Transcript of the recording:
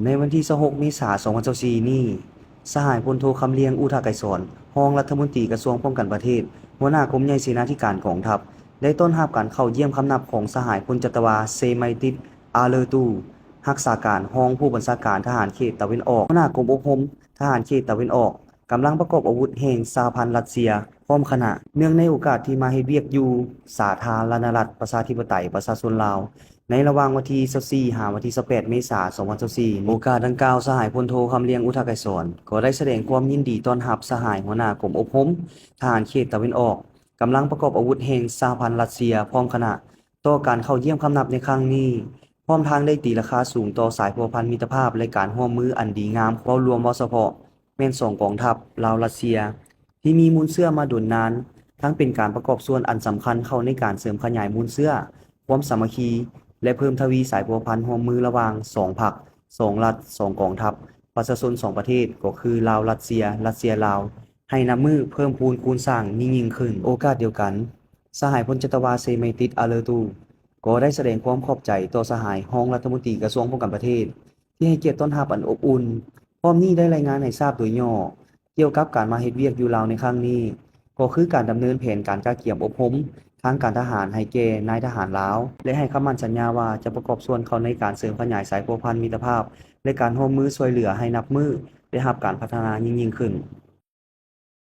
ໃນວັນທີຊາວຫົກ ເມສາ ສອງພັນຊາວສີ່ນີ້, ສະຫາຍພົນໂທ ຄຳລຽງ ອຸທະໄກສອນ ຮອງລັດຖະມົນຕີກະຊວງປ້ອງກັນປະເທດ, ຫົວໜ້າກົມໃຫຍ່ເສນາທິການກອງທັບ ໄດ້ຕ້ອນຮັບການເຂົ້າຢ້ຽມຄຳນັບຂອງສະຫາຍພົນຈັດຕະວາ ເຊໄມຕິດ ອາເລີຕູ ຮັກສາການຮອງຜູ້ບັນຊາການທະຫານເຂດຕາເວັນອອກ, ຫົວໜ້າກົມອົບຮົມທະຫານເຂດຕາເວັນອອກ, ກຳລັງປະກອບອາວຸດແຫ່ງສະຫະພັນຣັດເຊຍ ພ້ອມຄະນະ, ເນື່ອງໃນໂອກາດທີ່ມາເຮັດວຽກຢູ່ສາທາລະນະລັດ ປະຊາທິປະໄຕ ປະຊາຊົນລາວ ໃນລະຫວ່າງວັນທີຊາວສີ່ ຫາວັນທີຊາວແປດ ເມສາ ສອງພັນຊາວສີ່. ໂອກາດດັ່ງກ່າວ, ສະຫາຍພົນໂທ ຄຳລຽງ ອຸທະໄກສອນ ກໍໄດ້ສະແດງຄວາມຍິນດີຕ້ອນຮັບສະຫາຍຫົວໜ້າກົມອົບຮົມທະຫານເຂດຕາເວັນອອກ, ກຳລັງປະກອບອາວຸດແຫ່ງສະຫະພັນຣັດເຊຍ ພ້ອມຄະນະ ຕໍ່ການເຂົ້າຢ້ຽມຄຳນັບໃນຄັ້ງນີ້, ພ້ອມທັງໄດ້ຕີລາຄາສູງຕໍ່ສາຍພົວພັນມິດຕະພາບ ແລະ ການຮ່ວມມືອັນດີງາມ, ເວົ້າລວມເວົ້າສະເພາະ ແມ່ນສອງກອງທັບ ລາວ-ຣັດເຊຍ ທີ່ມີມູນເຊື້ອມາດົນນານ, ທັງເປັນການປະກອບສ່ວນອັນສຳຄັນເຂົ້າໃນການເສີມຂະຫຍາຍມູນເຊື້ອ, ຄວາມສາມັກຄີ ແລະ ເພີ່ມທະວີສາຍພົວພັນຮ່ວມມືລະຫວ່າງສອງພັກ, ສອງລັດ, ສອງກອງທັບ, ປະຊາຊົນສອງປະເທດ, ກໍຄື ລາວ-ຣັດເຊຍ, ຣັດເຊຍ-ລາວ, ໃຫ້ນັບມື້ເພີ່ມພູນຄູນສ້າງຍິ່ງໆຂຶ້ນ. ໂອກາດດຽວກັນ, ສະຫາຍພົນຈັດຕະວາ ເຊໄມຕິດ ອາເລີຕູ ກໍໄດ້ສະແດງຄວາມຂອບໃຈຕໍ່ສະຫາຍຮອງລັດຖະມົນຕີກະຊວງປ້ອງກັນປະເທດ ທີ່ໃຫ້ກຽດຕ້ອນຮັບອັນອົບອຸ່ນ, ພ້ອມນີ້ໄດ້ລາຍງານໃຫ້ຊາບໂດຍຫຍໍ້ ກ່ຽວກັບການມາເຮັດວຽກຢູ່ລາວໃນຄັ້ງນີ້, ກໍຄືການດຳເນີນແຜນການກະກຽມອົບຮົມທາງການທະຫານໃຫ້ແກ່ນາຍທະຫານລາວ ແລະ ໃຫ້ຄຳໝັ້ນສັນຍາວ່າຈະປະກອບສ່ວນເຂົ້າໃນການເສີມຂະຫຍາຍສາຍພົວພັນມິດຕະພາບ ແລະ ການຮ່ວມມືຊ່ວຍເຫຼືອໃຫ້ນັບມື້ໄດ້ຮັບການພັດທະນາຍິ່ງໆຂຶ້ນ.